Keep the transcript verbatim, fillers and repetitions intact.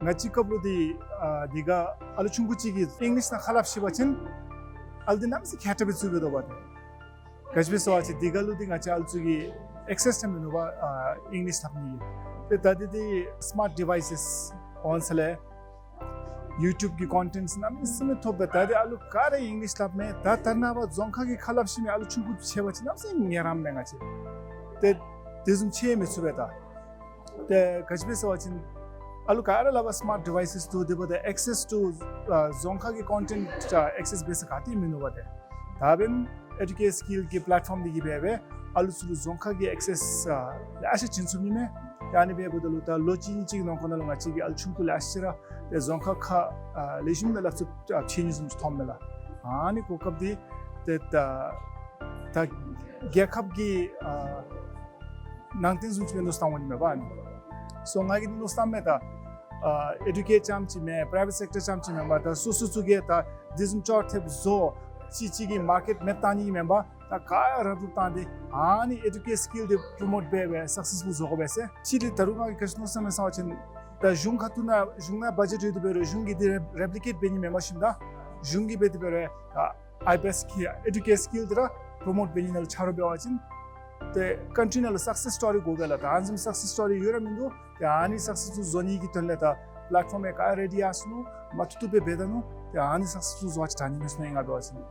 ང་བཅས་སྐབས་ལུ་འདི་ཨ་འདི་ག་ཨ་ལུ་ཆུང་ཀུ་ཅིག་གིས་ཨིང་ལིཤ་ནང་ཁ་སླབ་ཤེས་པ་ཅིན་ཨ་ལུ་འདི་གནམ་མེད་ས་མེད་མཁས་དྲགས་སྦེ་བརྩི་དགོ་པས་ཏེ། ག་ཅི་སྦེ་ཟེར་བ་ཅིན་འདི་ག་ལུ་འདི་ང་བཅས་ཨ་ལུ་ཚུ་གི་ཨེག་སེསི་ར་མིན་འདུག་པ། ཨ་ཨིང་ལིཤ་སླབ་ནི་གི། ཏེ་ད་འདི་འདི་སི་མཱཊ་ཌི་ཝའི་སེསི་འོང་ས་ལས་ཡུ་ཊུབ་ཀྱི་ཀོན་ཊེནཊསི་གནམ་མེད་ས་མེད་ཐོབ་པས། ད་འདི་ཨ་ལུ་ག་ར་ཨིང་ལིཤ་སླབ་མས། ད་ད་རེས་ནངས་པ་རྫོང་ཁ་གི་ཁ་སླབ་ཤེས་མི་ཨ་ལུ་ཆུང་ཀུ་ཕྱད་པ་ཅིན་གནམ་མེད་ས་མེད་ངལ་རངས་མས་ང་བཅས། ཏེ་དེ་བཟུམ་ཅིག་མི་ཚུགས་པས་ད། ཏེ་ག་ཅི་སྦེ་ཟེར་བ་ཅིན་ཨ་ལུ་ག་ར་ལག་པར་སི་མཱཊ་ཌི་ཝའི་སེསི་འདུག། དེ་འབདཝ་ད་ཨེག་སེསི་ཊུ་ཨ་རྫོང་ཁ་གི་ཀོན་ཊེནཊ་ཨ་ཨེག་སེསི་འབད་ས་ག་ཏེ་མིན་འདུག་པ་ཏེ། ད་འབདན་ཨེ་ཌུ་ཀེཊ་སི་ཀིལ་གྱི་པ་ལེཊ་ཕོམ་འདི་གིས་འབད་སྦེ་ཨ་ལུ་ཚུ་ལུ་རྫོང་ཁ་གི་ཨེག་སེསི་ཨ་ལེ་ཤ་བྱིན་ཚུགས་ནི་མས། ཨ་ནི་འབདཝ་ད་ལུ་ད་ལོ་གཅིག་གཉིས་ཅིག་གི་ནང་འཁོད་ནང་ལུ་ང་བཅས་ཀྱི་ཨ་ལུ་ཆུང་ཀུ་ལེ་ཤ་ཅིག་ར་ཏེ་རྫོང་ཁ་ཁ་ཨ་ལེགས་ཤོམ་སྦེ་སློབ་གསོ་ཨ་བྱིན་ནི་བཟུམ་ཅིག་ཐོབ་མས་ལགས། ཨ་ནི་གོ་སྐབས་འདི་ཏེ་ད་ད་རྒྱལ་ཁབ་ཀྱི་ཨ་ནང་རྟེན་བཟུམ་ཅིག་སྦེ་མནོ་བསམ་བཏང་དགོ་ནི་མས་པ་ཨ་ནི། སོ་ང་གིས་མནོ་བསམ་མས་ད་ཨ་ཨེ་ཌུ་ཀེཊ་རྐྱངམ་ཅིག་མེན། པ་རའི་ཝེཊ་སེཀ་ཊར་རྐྱངམ་ཅིག་མེན་པར་ད་སོ་སོ་ཚུ་གིས་ད་དེ་བཟུམ་ཅོག་འཐདཔ་བཟོ་ཅིག་ཅིག་གི་མར་ཀེཊ་མེདཔ་བཏང་ནི་གི་མེན་པར་ད་ག་ར་རུབ་བཏང་སྟེ་ཨ་ནི་ཨེ་ཌུ་ཀེཊ་སི་ཀིལ་འདི་པྲོ་མོཊ་འབད་སྦེ་སག་སེསི་ཕུལ་བཟོ་དགོ་པས་ཟེར། ཅིག་འདི་ད་རུང་ང་གིས་ག་ཅི་མནོ་བསམ་མས་ཟེར་བ་ཅིན་ད་གཞུང་ཁ་ཐུག་ནང་གཞུང་ནང་བ་ཇེཊ་ཡོད་དེ་འབད་རུང་གཞུང་གིས་འདི་རེ་པི་ལི་ཀེཊ་འབད་ནི་མེན་པར་ཞིནམ་ད་གཞུང་གིས་འབད་དེ་འབད་རུང་ད་ཨའི་པི་ཨེསི་གི་ཨེ་ཌུ་ཀེཊ་སི་ཀིལ་འདི་ར་པྲོ་མོཊ་འབད་ནི་ནང་ལུ་ཆ་རོགས་འབད་བ་ཅིན་ཏེ་ཀཱན་ཊི་ནང་ལུ་སག་སེསི་སི་ཊོ་རི་དགོ་པས་ལགས། ད་ཨ་ནི་བཟུམ་སག་སེསི་སི་ཊོ་རི་ཡོད་ར་མིན་འདུག། ཏེ་ཨ་ནི་སག་སེསི་ཕུལ་བཟོ་ནི་གི་དོན་ལས་ད་པ་ལེཊ་ཕོམ་ཡང་ག་ར་རེ་ཌི་ཡར་སོང་ནུག། མ་བཏུབ་བཏུབ་སྦེ་འབད་ད་ནུག། ཏེ་ཨ་ནི་སག་སེསི་ཕུལ་བཟོ་བ་ཅིན་དྲག་ནི་མས་ཟེར་ང་འབད་བ་ཅིན།